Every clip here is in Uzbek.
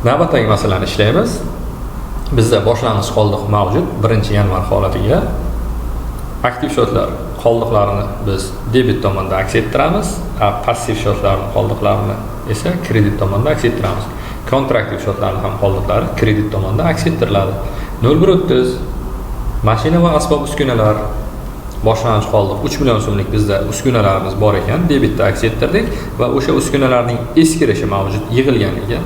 Navbatdagi masalani ishlaymiz. Bizda boshlang'ich qoldiq mavjud 1-yanvar holatiga. Aktiv счётlar qoldiqlarini biz debit tomonda aks ettiramiz, passiv счётlarning qoldiqlarini esa kredit tomonda aks ettiramiz. Kontraktiv счётlarning ham qoldiqlari kredit tomonda aks ettiriladi. 0130 mashina va asbob uskunalar boshlang'ich qoldiq 3 million so'mlik bizda uskunalarimiz bor ekan, debitda aks ettirdik va o'sha uskunalarning eskirishi mavjud yig'ilgan ekan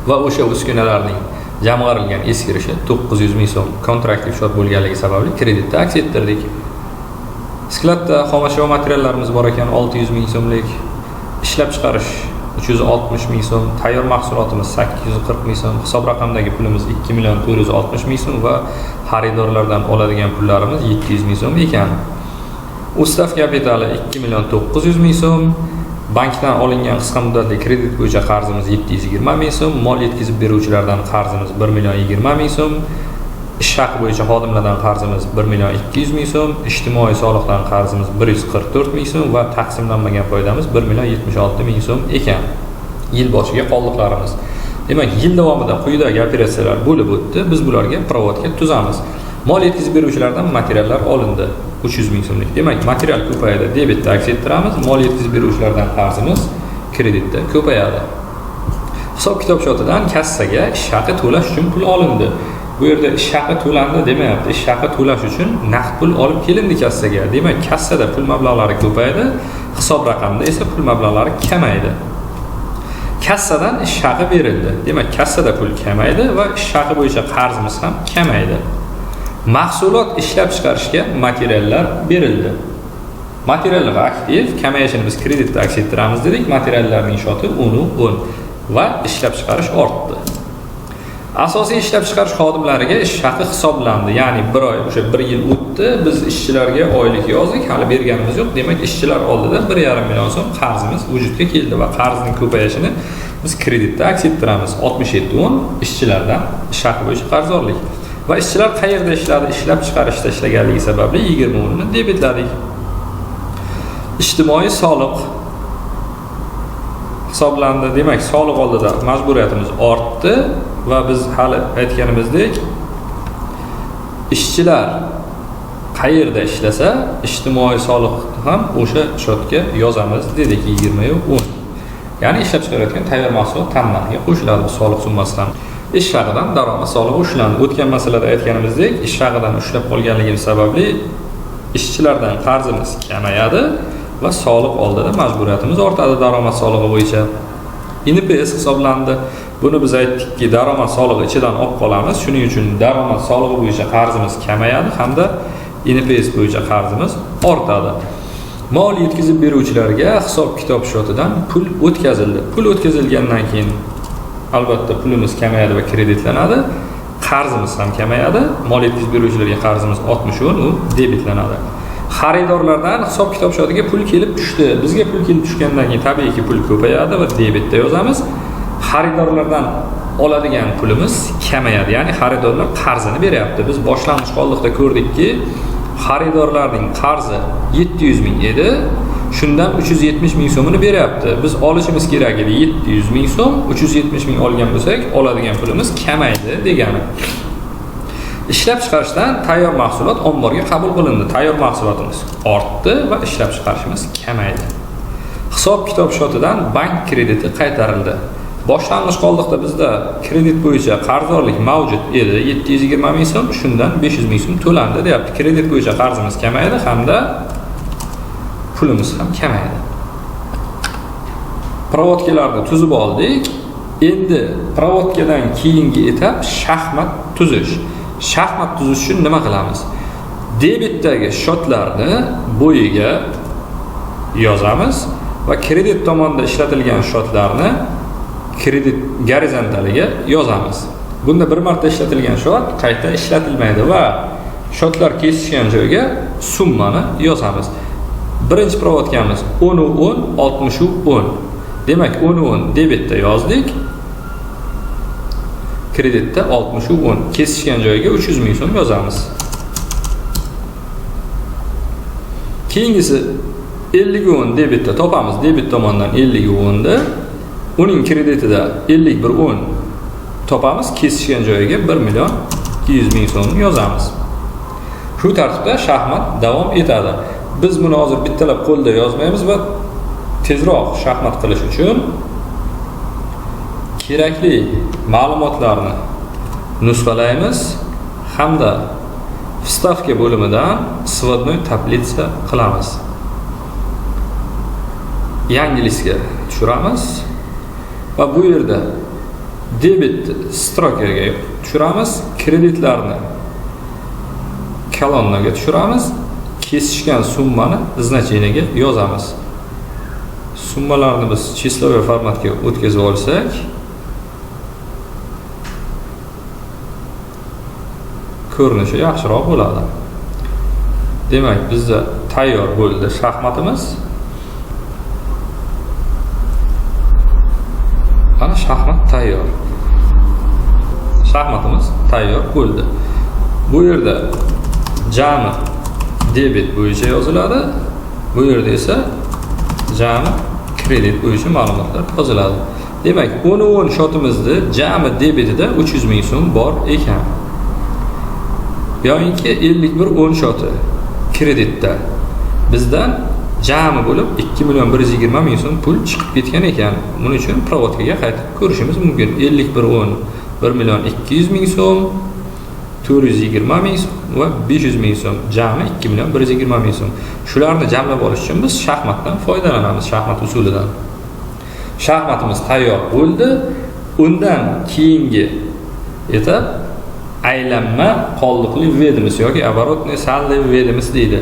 va o'sha uskunalarning jamg'arilgan eskirishi 900 ming so'm kontraktiv счёт bo'lganligi sababli kreditda aks ettirdik. Skladda xomashyo materiallarimiz bor ekan 600 ming so'mlik, ishlab chiqarish 360 ming so'm, tayyor mahsulotimiz 840 ming so'm, hisob raqamdagi pulimiz 2 million 460 ming so'm va xaridorlardan oladigan pullarimiz 700 ming so'm ekan. Ustav kapitali 2 million 900 ming so'm, bankdan olingan qisqa muddatli kredit bo'yicha qarzimiz 720 ming so'm, mol yetkazib beruvchilardan qarzimiz 1 million 20 ming so'm, ish haqi bo'yicha xodimlardan qarzimiz 1 million 200 ming so'm, ijtimoiy soliqdan qarzimiz 144 ming so'm va taqsimlanmagan foydamiz 1 million 76 ming so'm ekan. Yil boshiga qoldiqlarimiz. Demak, yil davomida quyidagi operatsiyalar bo'lib o'tdi. Biz bularga проводка tuzamiz. Mol yetkazib beruvchilardan materiallar olindi 300 ming so'mlik. Demak, material ko'payadi, debitda aks ettiramiz. Mol yetkazib beruvchilardan qarzimiz kreditda ko'payadi. Hisob kitob schyoti kassaga ish haqi to'lash uchun pul olindi. Bu yerda ish haqi to'landi demayapti. Ish haqi to'lash uchun naqd pul olib kelindi kassaga. Demak, kassada pul mablag'lari ko'paydi, hisob raqamida esa pul mablag'lari kamaydi. Kassadan ish haqi berildi. Demak, kassada pul kamaydi va ish haqi bo'yicha qarzimiz ham kamaydi. Mahsulot ishlab chiqarishga materiallar berildi. Materiallar aktiv, kamayishini biz kreditda aks ettiramiz dedik. Materiallarning schoti 10 10 va ishlab chiqarish ortdi. Asosiy ishlab chiqarish xodimlariga ish haqi hisoblandi. Ya'ni bir oy, o'sha bir yil o'tdi, biz ishchilarga oylik yozdik, hali berganimiz yo'q. Demak, ishchilar oldida 1,5 million so'm qarzimiz vujudga keldi va qarzning ko'payishini biz kreditda aks ettiramiz. 67 10 ishchilardan ish haqi bo'yicha qarzdorlik. Va ishchilar qayerda ishladi? Ishlab chiqarishda ishlaganligi sababli 20 ni debitladik. Ijtimoiy soliq hisoblandi. Demak, soliq oldida majburiyatimiz ortdi va biz hali aytganimizdek, ishchilar qayerda ishlasa, ijtimoiy soliq ham o'sha счётga yozamiz dedik 20 10. Ya'ni ishlab chiqarayotgan tayyor mahsulot tannarxiga qo'shiladi bu soliq summasi ham. Ish haqidan daromad solig'i ushlandi. O'tgan masalada aytganimizdek, ish haqidan ushlab qolganligimiz sababli ishchilardan qarzimiz kamayadi va soliq oldida majburiyatimiz ortadi daromad solig'i bo'yicha. NPS hisoblandi. Buni biz aytdikki, daromad solig'i ichidan olib qolamiz. Shuning uchun daromad solig'i bo'yicha qarzimiz kamayadi hamda NPS bo'yicha qarzimiz ortadi. Mol yetkazib beruvchilarga hisob kitob schyoti pul o'tkazildi. Pul o'tkazilgandan keyin albatta pulimiz kamayadi va kreditlanadi. Qarzimiz ham kamayadi. Mol yetkazib beruvchilarga qarzimiz 60 10, u debitlanadi. Xaridorlardan hisob kitob schyoti pul kelib tushdi. Bizga pul kelib tushgandan keyin tabiiyki pul ko'payadi va debitda yozamiz. Xaridorlardan oladigan pulimiz kamayadi. Ya'ni xaridorlar qarzini beryapti. Biz boshlang'ich qoldiqda ko'rdikki, xaridorlarning qarzi 700 ming edi. Shundan 370 ming so'mini beryapti. Biz olishimiz kerak edi 700 ming so'm, 370 ming olgan bo'lsak, oladigan pulimiz kamaydi degani. Ishlab chiqarishdan tayyor mahsulot omborga qabul qilindi. Tayyor mahsulotimiz ortdi va ishlab chiqarishimiz kamaydi. Hisob kitob schyoti bank krediti qaytarildi. Boshlang'ich qoldiqda bizda kredit bo'yicha qarzdorlik mavjud edi 720 ming so'm, shundan 500 ming so'm to'landi deyapti. Kredit bo'yicha qarzimiz kamaydi hamda pulimiz ham kamaydi. Проводка larni tuzib oldik. Endi проводка dan keyingi etap shaxmat tuzish. Shaxmat tuzish uchun nima qilamiz? Debitdagi schotlarni bo'yiga yozamiz va kredit tomonda ishlatilgan schotlarni kredit gorizontaliga yozamiz. Bunda bir marta ishlatilgan schot qayta ishlatilmaydi va schotlar kesishgan joyga summani yozamiz. Birinchi проводка miz 10 10 60 10. Demak, 10 10 debitda yozdik. Kreditda 60 10. Kesishgan joyga 300 ming so'm yozamiz. Keyingisi 50 10 debitda topamiz. Debit tomondan 50 10 da. Uning kreditida 51 10 topamiz, kesishgan joyiga 1 million 200 ming so'mni yozamiz. Shu tartibda shaxmat davom etadi. Biz buni hozir bittalab qo'lda yozmaymiz va tezroq shaxmat qilish uchun kerakli ma'lumotlarni nusxalaymiz hamda вставка bo'limidan сводной таблица qilamiz. Yangi listga tushiramiz va bu yerda debit строка ga tushiramiz, kreditlarni kolonnaga tushiramiz, kesishgan summani значение ga yozamiz. Summalarni biz числовой formatga o'tkazib olsak, ko'rinishi yaxshiroq bo'ladi. Demak, bizda tayyor bo'ldi shaxmatimiz. Mana shaxmat tayyor. Shaxmatimiz tayyor bo'ldi. Bu yerda jami debit bo'yicha yoziladi. Bu yerda esa jami kredit bo'yicha ma'lumotlar yoziladi. Demak, 10 shotimizda jami debitida 300 ming so'm bor ekan. Yoyinki 51 shoti kreditda bizdan jami bo'lib 2 million 120 ming so'm pul chiqib ketgan ekan. Buning uchun проводка ga qaytib ko'rishimiz mumkin. 51 10 1 million 200 ming so'm, 420 ming so'm va 500 ming so'm, jami 2 million 120 ming so'm. Shularni jamlab olish uchun biz shaxmatdan foydalanamiz, shaxmat usulidan. Shaxmatimiz tayyor bo'ldi. Undan keyingi etap aylanma qoldiqli ведомость yoki оборотный saldo ведомость deydi.